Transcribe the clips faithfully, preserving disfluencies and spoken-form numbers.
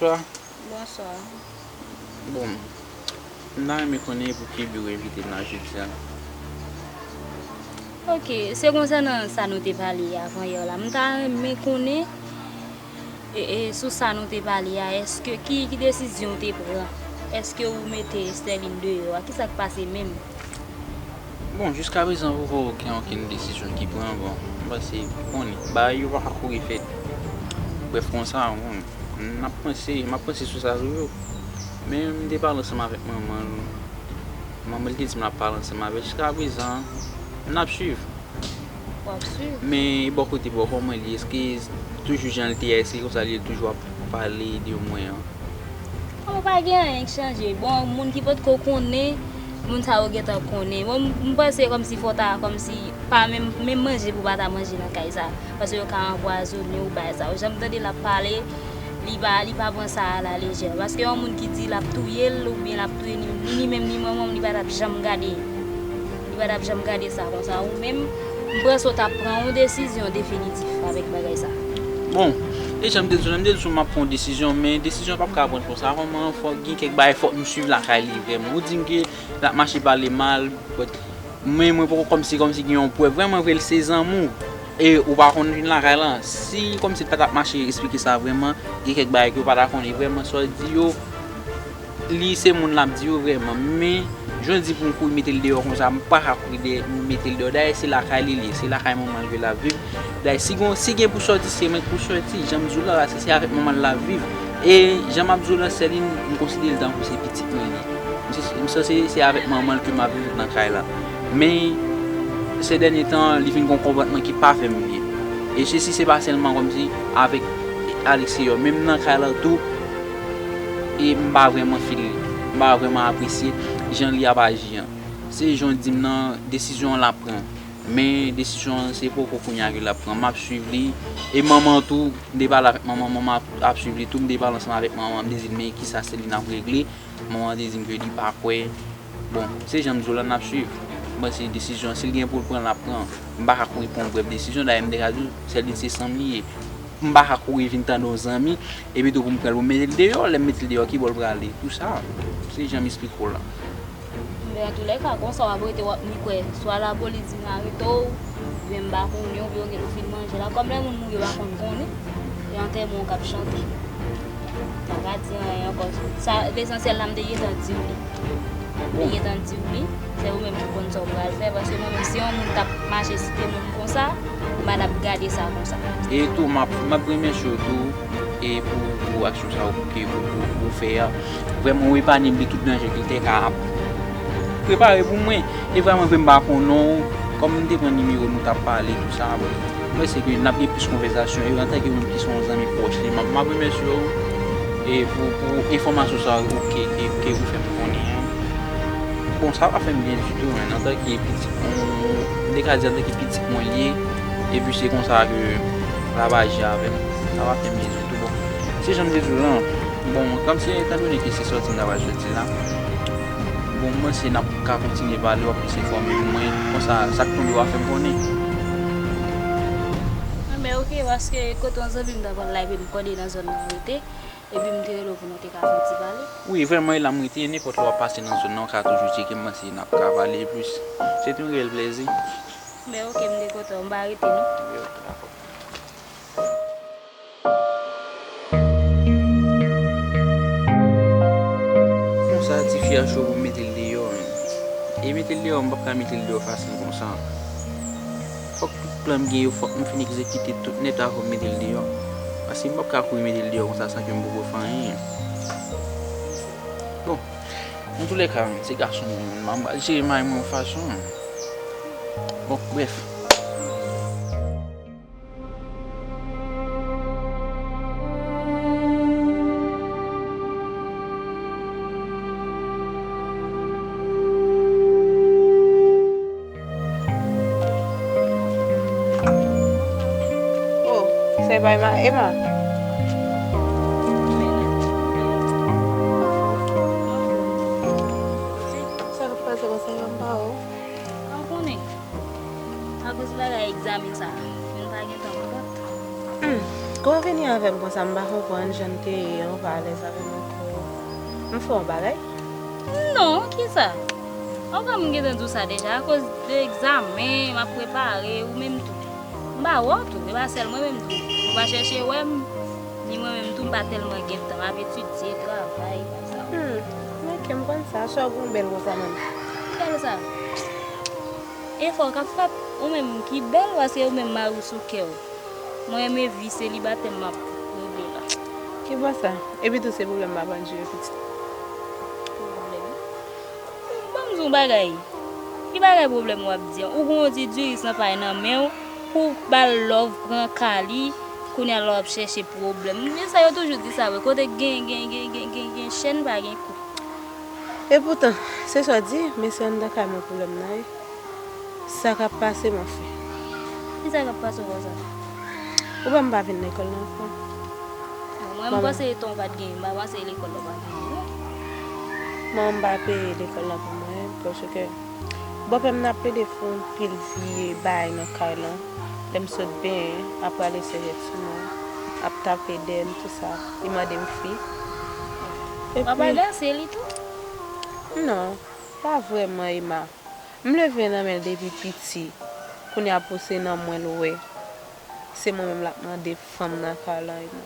Bonswa. Bonswa. Bon, m ta renmen konnen pou ki bi w envite m la jodi a. Ok, se konsènan sa nou te pale avan yè la. M ta renmen konnen, e, e, sou sa nou te pale a, èske ki, ki desizyon w te pran? Èske ou mete Sterline deyò a? Ki sa k pase menm? Bon, jiskaprezan poko gen okenn desizyon ki pran, bon, m panse, konnen, bagay yo pa ka kouri fèt. Brèf, konsa, bon, m ap panse, m ap panse sou sa toujou. Men m te pale ansanm avèk manman l. Manman l te di m l ap pale ansanm avè l. Jiskaprezan, n ap swiv. W ap swiv. Men bò kote bò, kòman l ye? Èske toujou jan l te ye a, èske konsa li ye toujou ap pale de mwen an? Bon, pa gen anyen k chanje. Bon, moun ki potko konnen, moun sa yo gentan konnen. Bon, m, m panse kòmsi fò w ta, kòmsi pa menm, menm manje pou w pa ta manje nan kay sa. Paske yo ka anpwazonnen w, bagay sa yo. Jan m tande l ap pale, li pa, li pa pran sa a la lejè. Paske yon moun ki di l ap touye l, oubyen l ap touye ni, ni, ni menm ni manman m, li pa t ap janm gade. Li pa t ap janm gade sa konsa. Ou menm, m panse w t ap pran yon desizyon definitif avèk bagay sa. Bon, e jan m te di w, m te di w m ap pran yon desizyon, men desizyon p ap ka pran konsa. Kòman fòk gen kèk bagay, fòk m swiv lakay li vrèman. Ou di m ke l ap mache pale mal, but mwen, mwen poko kòmsi, kòmsi gen yon prèv. Vrèman vre, l se zanmi w. E ou pa konn vin lakay la. Si kòmsi l pa t ap mache esplike sa vrèman, gen kèk bagay ke w pa ta konnen vrèman sa w di yo. Li se moun l ap di yo vrèman, men jan w di pou m kouri mete l deyò konsa, m pa ka kouri dèyè, mete l deyò. Dayè, se lakay li li ye, se lakay manman l ke l ap viv. Dayè, si gon, si gen pou sòti, se mwen k pou sòti. Jan m di w la, se, se avèk manman l l ap viv. E jan m ap di w la, Sterline, m konsidere l tankou se pitit mwen li ye. M se, m sanse se avèk manman l ke m ap viv nan kay la. Men, se dènye tan, li vin gon konpòtman ki pa fè m byen. E sesi, se pa sèlman kòmsi avèk Alexeor, menm nan kay la tou, e m pa vrèman feel li. M pa vrèman apresye jan li ap aji an. Se jan w di m nan, desizyon l ap pran. Men desizyon an se poko kounye a ke l ap pran. M ap swiv li. E manman tou, m te pale avèk manman, manman ap, ap swiv li tou. M te pale ansanm avèk manman, m te di l, men kisa Sterline ap regle. Manman te di m ke li pa kwè. Bon, se jan m di w la, n ap swiv. M panse desizyon, si l gen pou l pran, l ap pran. M pa ka kouri pran yon brèf desizyon, dayè m te ka di w, Sterline se zanmi m li ye. M pa ka kouri vin tande yon zanmi, epi tou pou m pran l pou m mete l deyò, lè m mete l deyò, ki bò l prale? Tou sa, se jan m esplike w la. Men antoulèka, konsa w ap rete, w ap ni kwè, swa lapolis vin arete w, oubyen m pa konnen, oubyen yo gen, ou fin manje la. Kòm lè moun mouri, yo pa konn konnen, e antèman w k ap chante. M pa ka di anyen ankò. Sa, lesansyèl la, m te gentan di w li. M te gentan di w li. Se ou menm ki konn sa w pral fè, paske mwen menm, si yon moun t ap mache site non m konsa, m pa t ap gade sa konsa. E tou, m ap, m ap remèsye w tou, e pou, pou aksyon sa yo ke ou, ou, ou fè a. Vrèman, ou epanye m de tout danje ke l te ka ap prepare pou mwen. E vrèman vre, m pa konnen w. Kòm m te pran nimewo nou t ap pale, tou sa, bon, mwen se ke n ap gen plis konvèsasyon. E antanke moun ki se yon zanmi pwòch li, m ap, m ap remèsye w, e pou, pou enfòmasyon sa yo ke, ke, ke ou fè m konnen an. Bon, sa pa fè m byen ditou, men antanke pitit, m te ka di antanke pitit mwen li ye, epi se konsa ke l ap aji avè m, sa pa fè m byen ditou. Bon, se jan m te di w lan, bon, kòmsi etandone ke se sòti m ta pral sòti la, bon, m panse n ap ka kontinye pale, w ap plis enfòme pou mwen, konsa, sa k tonbe w a fè m konnen. Enben, oke, paske kote yon zanmi m ta pral la, epi m konnen nan zòn nan w rete, epi m te rele w pou nou te ka fè yon ti pale. Wi, vrèman, e la m rete, nenpòt lè w ap pase nan zòn nan, w ka toujou tcheke m, m panse n ap ka pale plis. Se te yon reyèl plèzi. Enben, oke, m te kontan, m pa rete, non. Enben, oke, dakò. Konsa, tifi a cho pou m mete l deyò, men. E mete l deyò, m p ap ka mete l deyò fasil konsa. Fòk tout plan m gen yo, fòk m fin egzekite tout nèt avan m mete l deyò. Paske m p ap ka kouri mete l deyò konsa san ke m poko fè anyen. Bon, antoulèka, se gason mwen, m ap jere mari mwen yon fason. Bon, brèf. Oh, se bay ma Emma. Sa k ap pase konsa, m pa wè w. Ou konnen, akoz bagay egzamen sa, moun pa gen tan konprann. Hmm. Kon w vini avè m konsa, m pa konprann jan n te ye, ou pa alèz avè m ankò. M fè w yon bagay? Non, kisa? Ou pa m gentan di w sa deja, akoz de egzamen m ap prepare, ou menm tou. M pa wè w tou, e pa sèl mwen menm tou. Ou pa chèche wè m, ni mwen menm tou, m pa tèlman gen tan, m ap etidye, travay, konsa. Hmm, ok, m konn sa. Sa w gen bèl konsa menm? Bèl sa. Efò k ap fèt, ou menm ki bèl, paske ou menm mari w sou kè w. Mwen renmen vi selibatè m ap regle la. Ki bò sa? Epi tou se pwoblèm m ap andire pitit. Pwoblèm? Ban m di w yon bagay. Ki bagay pwoblèm w ap di an? Ou gen yon ti diris nan pay nan men w, pou w ba l love, pran ka li, kounye a la w ap chèche pwoblèm. Men sa yo toujou di sa vre, kote gen, gen, gen, gen, gen, gen chèn pa gen kou. Epoutan, se sa w di, men se anndan kay mwen pwoblèm nan ye. Sa k ap pase m anfen? Ki sa k ap pase w konsa? Ou wè m pa vin lekòl la ankò. Bon, mwen, m panse etan w pa t gen, m pa panse lekòl la w pa t gen, non. Manman m pa peye lekòl la pou mwen, paske bòpè m nan ap plede fè yon pil vye bagay nan kay lan. Lè m sot benyen, ap rale sèvyèt sou mwen, ap tape dèyè m, tou sa. Li mande m fri. W ap agase li tou? Non, pa vrèman, Emma. M leve nan men l depi piti. Kounye a pou se nan mwen l wè. Se mwen menm l ap mande fanm nan kay lan, Emma.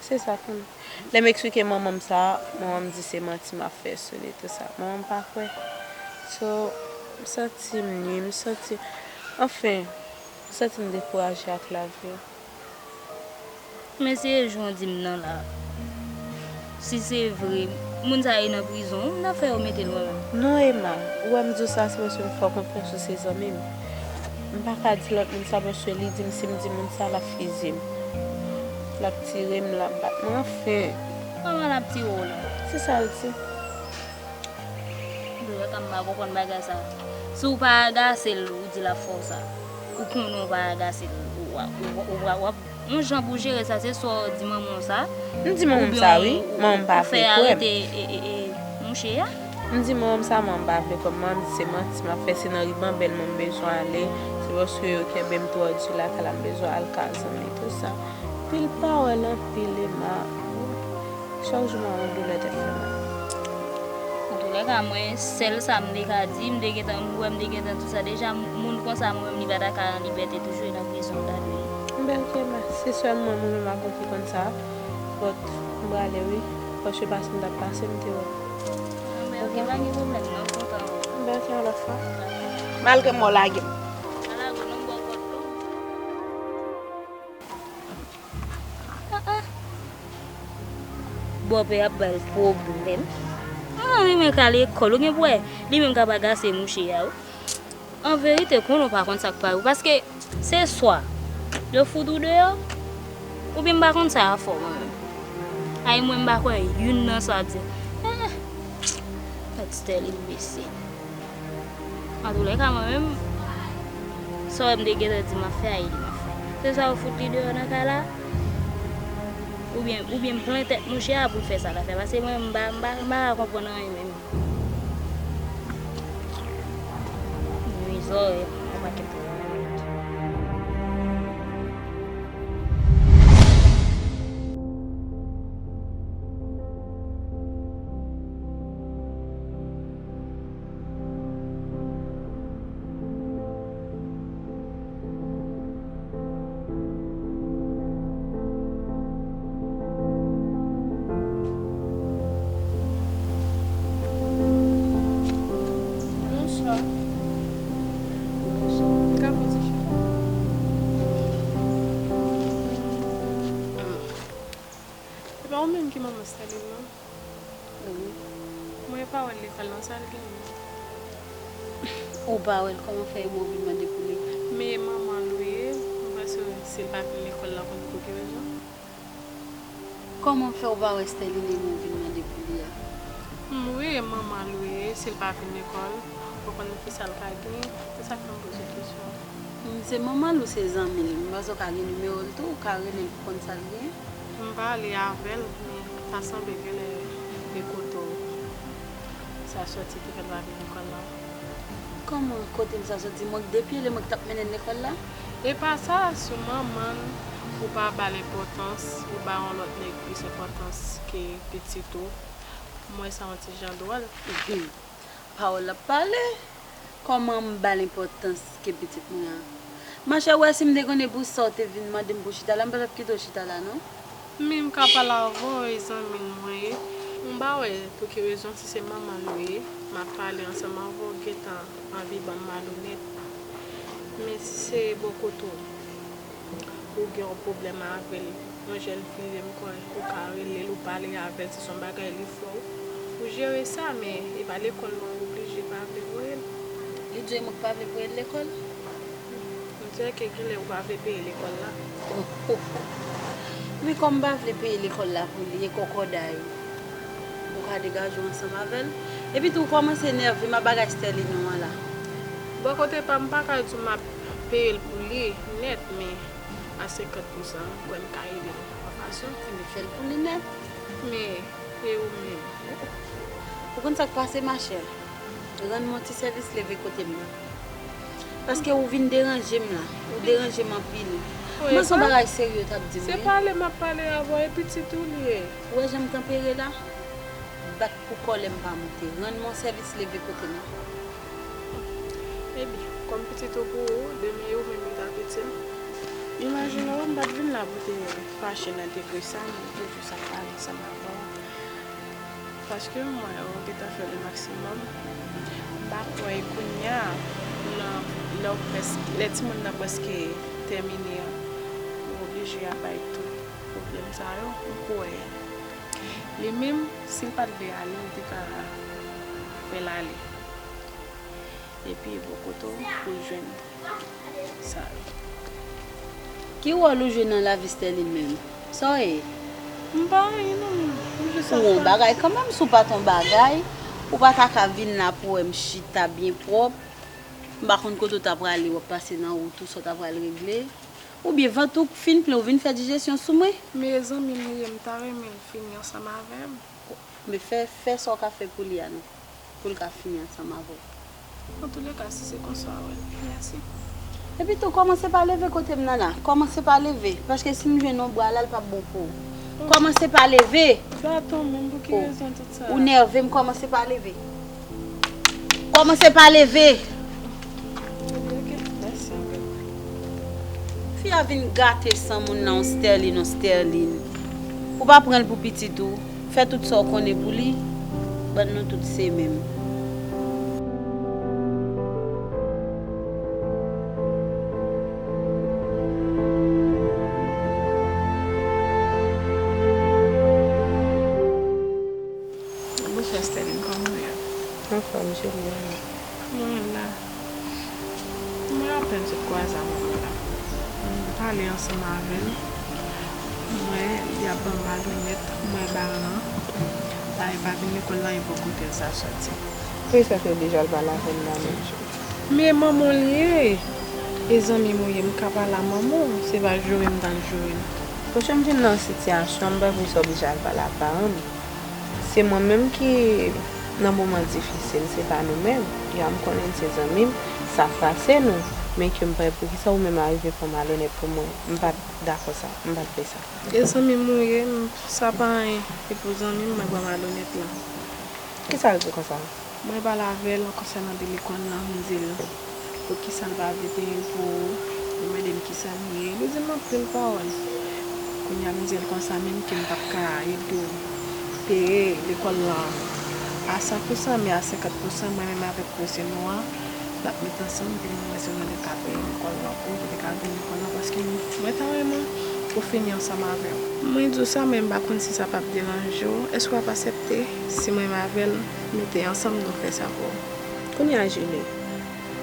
Se sa konn. Lè m eksplike manman m sa, manman m di se manti m ap fè sou li, tou sa. Manman m pa kwè. So, m santi m nui, m santi, anfen, m santi m dekouraje ak lavi. Men se jou w di m nan la. Si se vre, moun sa ye nan prizon, m ta fè yo mete l mwen menm. Non, Emma, ou wè m di w sa, se paske m fè w konfyans, ou se zanmi m. M pa ka di lòt moun sa, paske li di m si m di moun sa, l ap fizye m. L ap tire m, l ap bat mwen, anfen. Kòman l ap tire w la? Se sa l di. Antoulèka, m pa konprann bagay sa. Si w pa agase l, ou di l ap fè w sa. Ou konnen w pa agase l, ou, w, w, w, w ap yon jan pou jere sa, se swa w di manman w sa, m di manman m sa, wi. Manman m pa vle kwè m. Oubyen ou, ou fè arete, e, e, e, mouche a. M di manman m sa, manman m pa vle kwè m. Manman m di se manti m ap fè, se nan ribanbèl mwen m bezwen ale. Se paske yo kenbe m twò di lakay la, m bezwen al ka zanmi, tou sa. Anpil pawòl, anpil Emma. Chak jou m ap yon doulè tèt fè mal. Antoulèka, mwen, sèl sa m te ka di, m te gentan, m wè m te gentan di sa deja, moun konsa, mwen menm, li pa ta ka an libète toujou, e nan prizon l ta dwe ye. Bèl Emma, se sèl mwen, mwen menm avè w ki konn sa, but m prale wi, paske pase m t ap pase, m te wè. Anben, ok, pa gen pwoblèm, non, m kontan wè w. Bèl yon lòt fwa. Malgre m wè w lage m. Pa lage w non, m ba w kòd non. Ah, ah. Bòpè ap ba l pwoblèm. Ah, li menm ka lekòl, ou gen pou wè. Li menm k ap agase mouche a, wi. An verite, konnen w pa konn sa k pare w, paske se swa yo fout ou deyò, oubyen m pa konn sa a fè w, mwen menm. Ay, mwen, m pa kwè youn nan sa w ap di. Ah, ah. Tèt Sterline bese. Antoulèka, mwen menm, sa w wè m te gentan di m ap fè a, e li m ap fè. Se swa yo fout li deyò nan kay la, oubyen, oubyen m plen tèt mouche a pou l fè sa l ap fè. Paske mwen, m pa, m pa, m pa ka konprann anyen menm. Nwi zòrèy, yon pakèt. Bonswa. Bonswa. M ka poze chita? Ah. Se pa ou menm ki manman Sterline, non? Wi. Mwen pa wè l lekòl lan, sa l genyen? Ou pa wè l, kòman fè Emma w vin mande pou li? Men manman l ou ye, m panse si l pa vin lekòl la, konn pou ki rezon. Kòman fè ou pa wè Sterline Emma w vin mande pou li a? M wi, manman l ou ye, si l pa vin lekòl, ou konn kisa l ka gen, se sa k fè m poze kesyon. M, se manman l ou se zanmi l? M panse w ka gen nimewo l tou, ou ka rele l pou konn sa l gen. M pale avè l, men ta sanble genlè e kote w sa soti ki fè l pa vin lekòl la. Kòman kote m sa soti? Mwen k depi ele mwen k t ap mennen l lekòl la? E pa sa, sou manman l, ou pa ba l enpòtans, ou ba yon lòt nèg plis enpòtans ke pitit ou. M wè sa yon ti jan dwòl. Pawòl ap pale. Kòman m ba l enpòtans ke pitit mwen an? Machè, ou wè si m te konnen pou sa w te vin mande m pou chita la, m pa t ap kite w chita la non. Men m ka pale avè w, e zanmi l mwen ye. M pa wè pou ki rezon, si se manman l ou ye, m ap pale ansanm avè w, gentan anvi ban m malonèt. Men si se bò kote w, ou gen yon pwoblèm avè l, yon jèn fi, m kwè ou ka rele l, ou pale avè l, si se yon bagay li fè w, ou jere sa, men e pa lekòl non, ou oblije pa vle voye l. Li di w e mwen k pa vle voye l lekòl? M di ke genlè ou pa vle peye lekòl la. Men kòm m pa vle peye lekòl la pou li, e kòkòday ou ka degaje w ansanm avè l? Epi tou, ou kòmanse nève m a bagay Sterline an la. Bò kote pa m, m pa ka di w m ap peye l pou li nèt, men a senkant pousan, m kwè m ka ede l yon fason. Ebyen, fè l pou li nèt. Men, e ou menm? Ou konn sa k pase, machè? Rann mwen ti sèvis, leve kote m nan. Paske ou vin deranje m la. Ou deranje m anpil. Mwen se yon bagay serye w t ap di m, wi. Se pale m ap pale avè w, e pitit ou li ye. Ou wè jan m tanpere la? Bat pou kòlè m pa moute. Rann mwen sèvis, leve kote m nan. Ebyen, kòm pitit ou pou ou, demen e ou menm ki ta piti l. Imajine w, m pa t vin la pou te fache nan degre sa, men pou jis ap pale ansanm avè w. Paske m wè ou gentan fè le maksimòm. M pa kwè kounye a, nan, lè w prèske, lè timoun nan prèske tèmine an, ou oblije ap bay tout pwoblèm sa yo. M kwè li menm, si l pa t vle ale, ou te ka fè l ale. Epi bò kote w pou l jwenn sa yo. Ki wòl ou jwe nan lavi Sterline menm? Sa w ye? M pa anyen non, m jis ap pale. Ou yon bagay kanmenm, si w pa t yon bagay, ou pa ta ka vin la pou wè m chita byen pwòp. M pa konn kote w ta prale, w ap pase nan wout ou, sa w ta pral regle. Oubyen vant ou k fin plen, ou vin fè dijesyon sou mwen. Men zanmi m ou ye, m ta renmen l fini ansanm avè m. Men fè, fè sa w ka fè pou li a non, pou l ka fini ansanm avè w. Antouleka, si se konsa w wè l, mèsi. Epi tou, kòmanse pa leve kote m nan la. Kòmanse pa leve, paske si m jwenn yon bra la, l p ap bon pou ou. Kòmanse pa leve. Gato menm, pou ki rezon tout sa? Ou nève m, kòmanse pa leve. Kòmanse pa leve. Fi a vin gate san moun nan, yon Sterline, yon Sterline. Ou pa pran l pou pitit ou. Fè tout sa w konnen pou li. Bann nou tout se menm. Bonswa Sterline, kòman w ye? Anfòm, Julie, e ou? Mwen la. Mwen apèn sot kwaze a manman la. M pale ansanm avè l. M wè li ap ban m malonèt. M wè baran an. Bagay pa vin lekòl la, e bò kote l sa soti. Poukisa w te oblije al pale avè l la menm? Men manman w li ye. E zanmi m ou ye, m ka pale a manman w. Se pa joure m t al joure l. Monchè, m vin nan yon sitiyasyon, m pa vle sa oblije al pale a paran m. Se mwen menm ki nan moman difisil, se pa nou menm. Ya, m konnen se zanmi m, sa fwasen nou, men ke m pa wè poukisa ou menm arive pran malonèt pou mwen. M pa t dakò sa, m pa t vle sa. E zanmi m ou ye, m, sa pa anyen. E pou zanmi m, mwen pran malonèt la. Kisa l di konsa? Mwen pale avè l konsènan de lekòl lan, m di l poukisa l pa vle peye l pou ou. Li mande m kisa m ye, li di m anpil pawòl. Kounye a m di l konsa menm ke m p ap ka ede w peye lekòl lan a san pou san, men a senkant pou san, mwen menm avèk vwazen nou an, n ap met ansanm, epi nou wè si nou te ka peye lekòl lan pou ou, ki te ka vin lekòl lan, paske mwen ta renmen ou fini ansanm avè m. Mwen di w sa, men m pa konn si sa p ap deranje w. Èske w ap aksepte si mwen menm avè l, nou te ansanm, nou fè sa pou ou? Kounye a, Julie,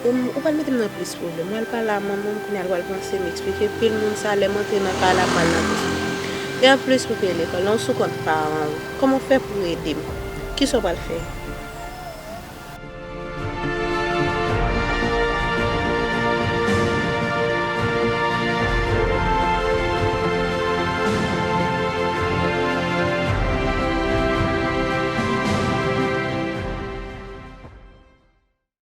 ou, ou pral mete m nan plis pwoblèm. Mwen al pale a manman m, kounye a, l pral panse m eksplike pil moun sa, lè m antre nan kay la, m pral nan plis pwoblèm. E anplis, pou peye lekòl lan, ou sou kont paran w. Kòman w fè pou ede m? Kisa w pral fè?